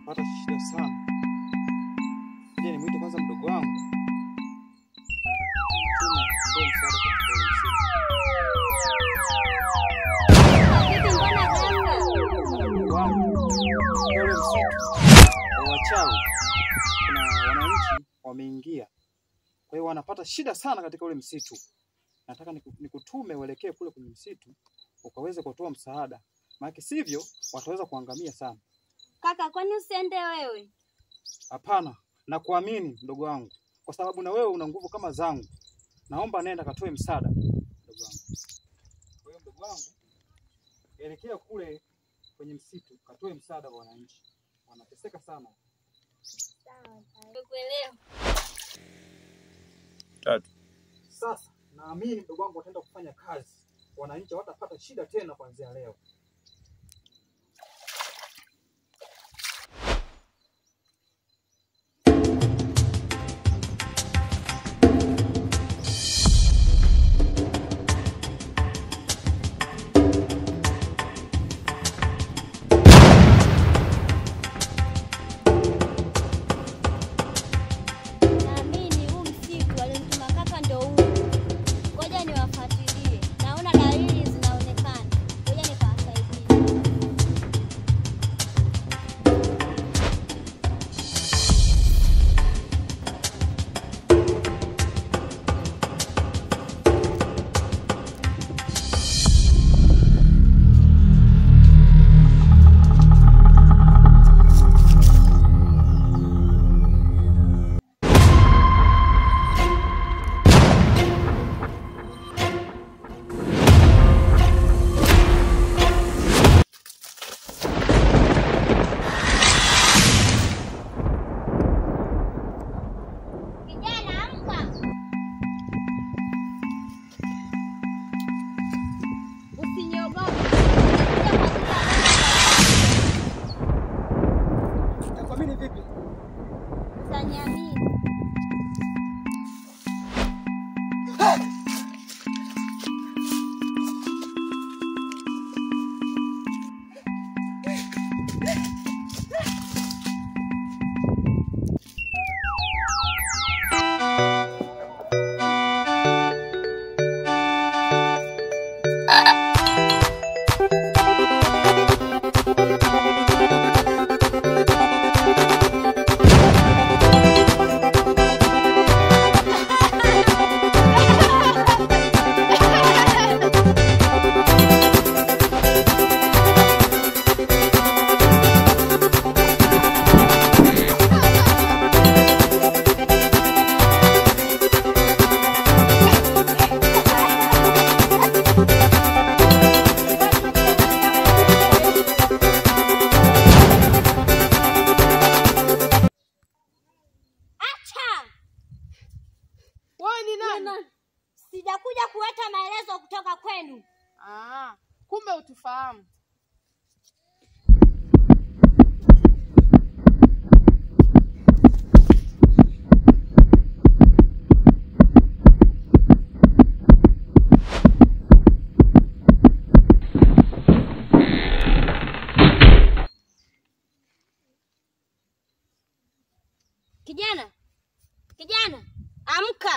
Wanapata shida sana. Je, nimuite kwanza mdogo wangu. Tuma kwa msaada katika ule msitu. Vipi, mbona ghafla? Mdogo wangu, katika ule msitu wa wachawi kuna wananchi wameingia. Kwa hiyo wanapata shida sana katika ule msitu. Nataka nikutume uelekee kule kwenye msitu ukaweze kutoa msaada. Maana sivyo wataweza kuangamia sana. Kaka, kwani usiende wewe? Hapana, nakuamini mdogo wangu, kwa sababu na wewe una nguvu kama zangu. Naomba nenda katoe msaada mdogo wangu. Kwa hiyo mdogo wangu, elekea kule kwenye msitu katoe msaada kwa wananchi. Wanateseka sana. Sawa, nimekuelewa. 3. Sasa naamini mdogo wangu wataenda kufanya kazi. Wananchi hawatapata shida tena kuanzia leo. Naamini huu msitu alimtuma kaka ndio huu. Ngoja niwafuatilie. Naona dalili zinaonekana. Ngoja nikawasaidie. Kijana, amka. Usiniogope. Nimekuja kwa ajili ya Nitakuamini vipi? Utaniamini. Acha! Wewe ni nani? Sijakuja kuleta maelezo kutoka kwenu. Ah, kumbe utufahamu. Kijana, kijana, amka.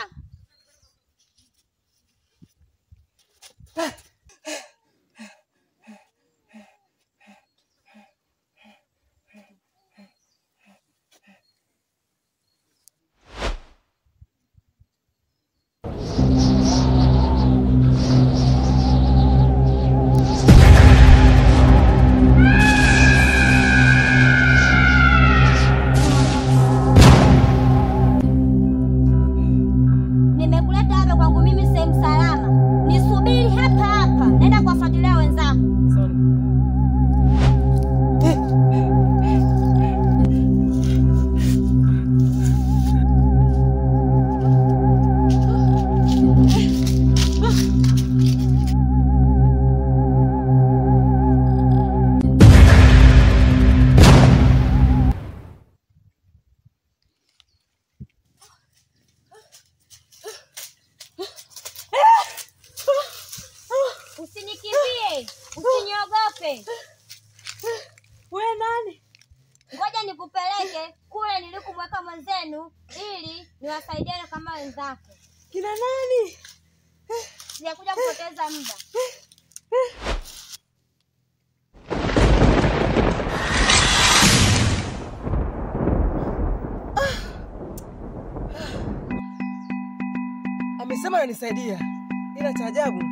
Nimekuleta hapa kwangu mimi sehemu salama. Nisubiri hapa hapa. nilikumweka mwenzenu ili niwasaidiane kama wenzako. Kina nani? Sijakuja kupoteza muda. Amesema ananisaidia, ila cha ajabu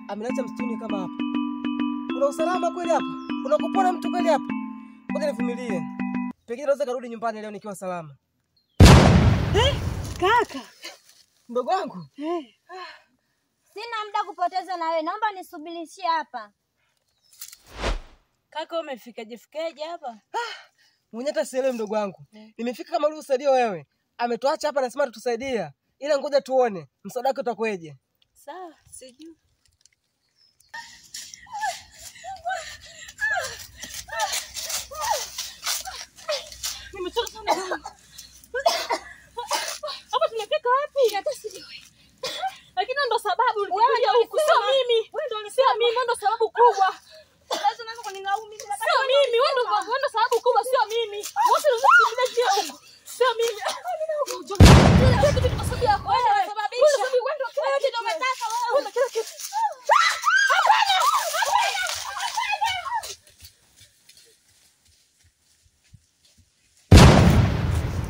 ameniacha msituni kama hapa. Kuna usalama kweli hapa? Kuna kupona mtu kweli hapa? Ngoja nivumilie, pengine naweza karudi nyumbani leo nikiwa salama. Kaka, Mdogo wangu, Sina muda kupoteza na wewe. Naomba nisubirishie hapa. Kaka, umefikaje fikaje hapa? mwenye hata sielewi mdogo wangu. Nimefika kama ulivyosaidia wewe. Ametuacha hapa, anasema atatusaidia, ila ngoja tuone msaada wake utakuweje. Sawa, sijui. Nimechoka sana. Hapa tumefika wapi? Hata sijui. Lakini ndo sababu ulikuja huku, sio mimi. Sio mimi, ndo sababu kubwa. Sasa unaanza kunilaumu mimi. Sio mimi, wewe ndo sababu kubwa, sio mimi. Wote ndio huku. Sio mimi. Kila kitu kwa sababu yako. Wewe ndio unasababisha. Wewe ndio kila Wewe kitu. ndio umetaka wewe. Wewe ndio kila kitu. Hapana! Hapana!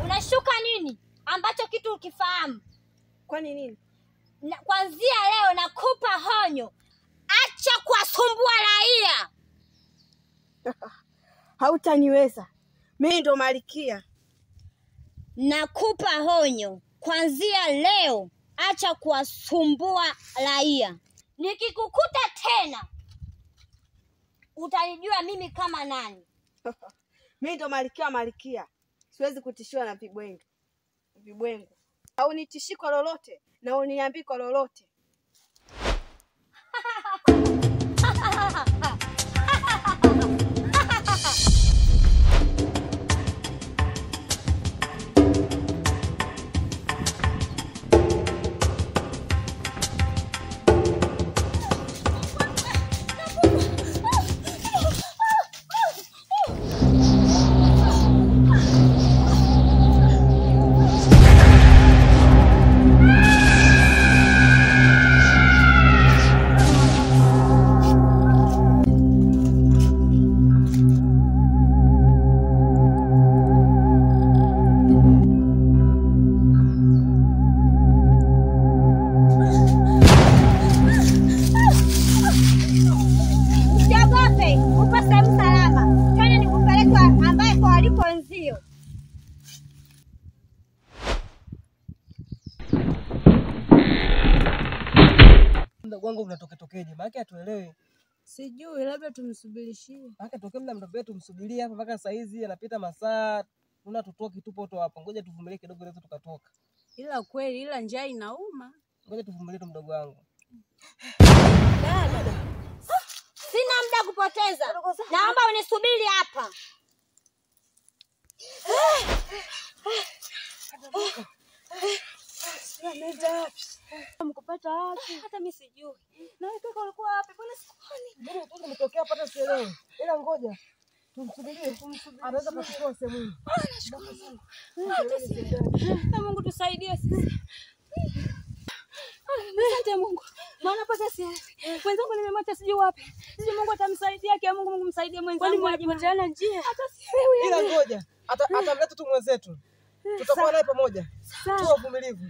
Unashuka nini ambacho kitu ukifahamu? Kwani nini? Na kuanzia leo nakupa honyo, acha kuwasumbua raia. Hautaniweza. Mimi ndo malkia. Nakupa honyo, kuanzia leo acha kuwasumbua raia. Nikikukuta tena utanijua mimi kama nani. Mimi ndo malkia wa malkia. Siwezi kutishiwa na vibwengo. Vibwengo. Haunitishi kwa lolote na uniambii kwa lolote. Usiogope, upo sehemu salama. Twende nikupeleke ambaye kwa waliko wenzio. Mdogo wangu unatoketokeje? Maana hatuelewi. Sijui, labda tumsubirishie. Maana tokea muda mdogo wetu tumsubirie hapa mpaka saa hizi anapita masaa, tuna tutoki tupo tu hapa. Ngoja tuvumilie kidogo naweza tukatoka. Ila kweli, ila njaa inauma. Ngoja tuvumilie tu mdogo wangu. Dada, Sina muda kupoteza, naomba unisubiri hapa. mkupata wapi? Hata mimi sijui. Na wewe kaka ulikuwa wapi? Mbona sikuoni? Mimi tu nimetokea hapa hata sielewi. Ila ngoja tumsubirie. Anaweza kututoa sehemu hii. Na Mungu tusaidie sisi. Asante Mungu. Maana hapa sasa sielewi. Mwenzangu nimemwacha sijui wapi. Sijui Mungu atamsaidia, kia Mungu Mungu msaidie mwenzangu. Kwani mlipoteana njia? Hata sielewi. Ila ngoja atamleta tu mwenzetu. Tutakuwa naye pamoja. Tuwe wavumilivu.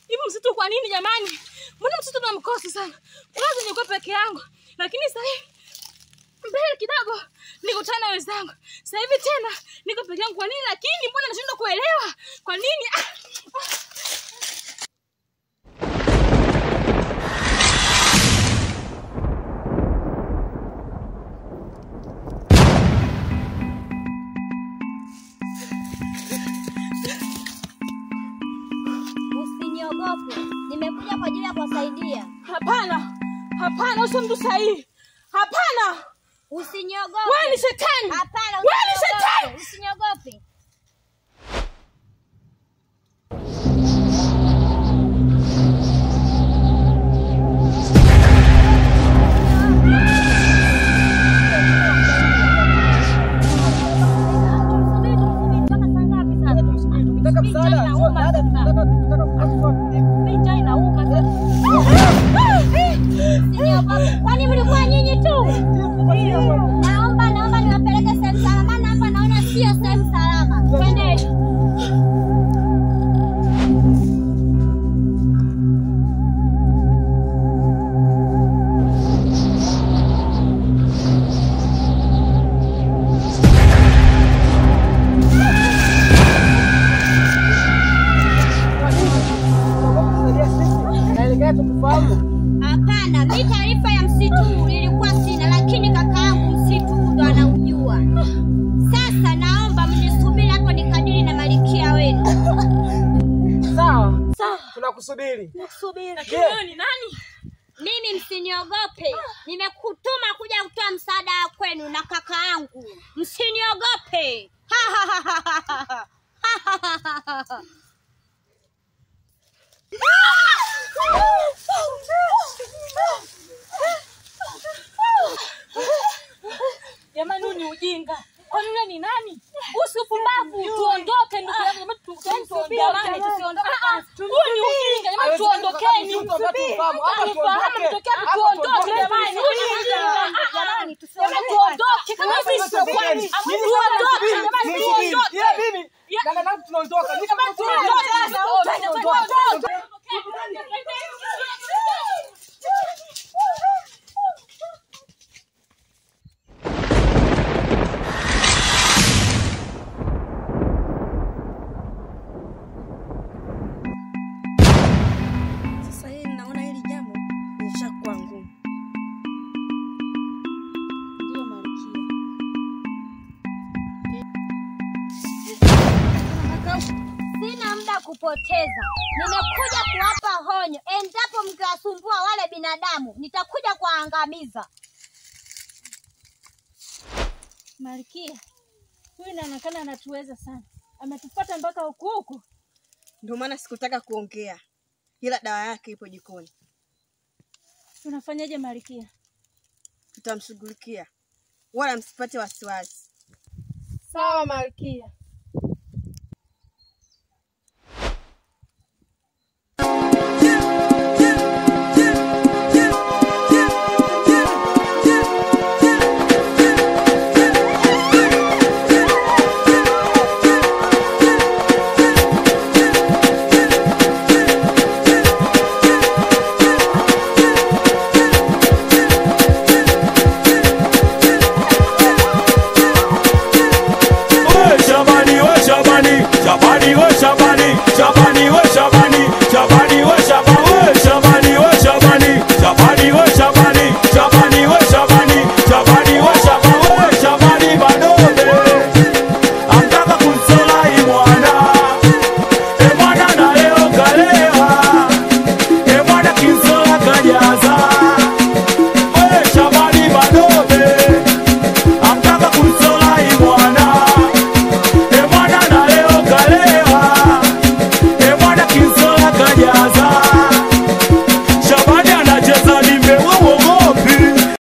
Hivi msitu kwa nini jamani? Mbona msitu na mkosi sana? Kwanza nilikuwa peke yangu, lakini sasa hivi mbele kidogo nikutana na wenzangu. Sasa hivi tena niko peke yangu kwa nini? Lakini mbona nashindwa kuelewa? Kwa nini? Ah! Usiniogope, nimekuja kwa ajili ya kuwasaidia. Hapana. Hapana, usio mtu sahihi. Hapana. Usiniogope. Wewe ni shetani. Hapana, Wewe ni usiniogope. shetani. Usiniogope. hatukufahamu? Hapana, mimi taarifa ya msitu huu nilikuwa sina, lakini kakaangu msitu huu ndo anaujua. Sasa naomba mnisubiri hapo nikadili na malikia wenu. Sawa. Sawa. Tunakusubiri. Nakusubiri. Lakini wewe ni nani? Mimi msiniogope. Nimekutuma kuja kutoa msaada kwenu na kakaangu. Msiniogope. Ha ha ha ha ha ha. Jamani, huu ni ujinga. Kwani yule ni nani? Usipumbavu, tuondoke ndugu yangu. Jamani, tusiondoke. Huu ni ujinga. Jamani, tuondokeni. Hapa tuondoke jamani. Huu ni ujinga. Jamani, tuondoke kama sisi kwani. Tuondoke jamani, tuondoke. Ila mimi na dadangu tunaondoka. Ni kama tuondoke. Tuondoke. Sasa hii naona hili jambo lishakuwa ngumu. Ndio Malkia. Sina muda kupoteza. Nimekuja kuwapa honyo. Endapo mkiwasumbua wale binadamu, nitakuja kuwaangamiza. Malkia, huyu inaonekana anatuweza sana. Ametufuata mpaka huku huku. Ndio maana sikutaka kuongea. Ila dawa yake ipo jikoni. Tunafanyaje Malkia? Tutamshughulikia. Wala msipate wasiwasi. Sawa Malkia.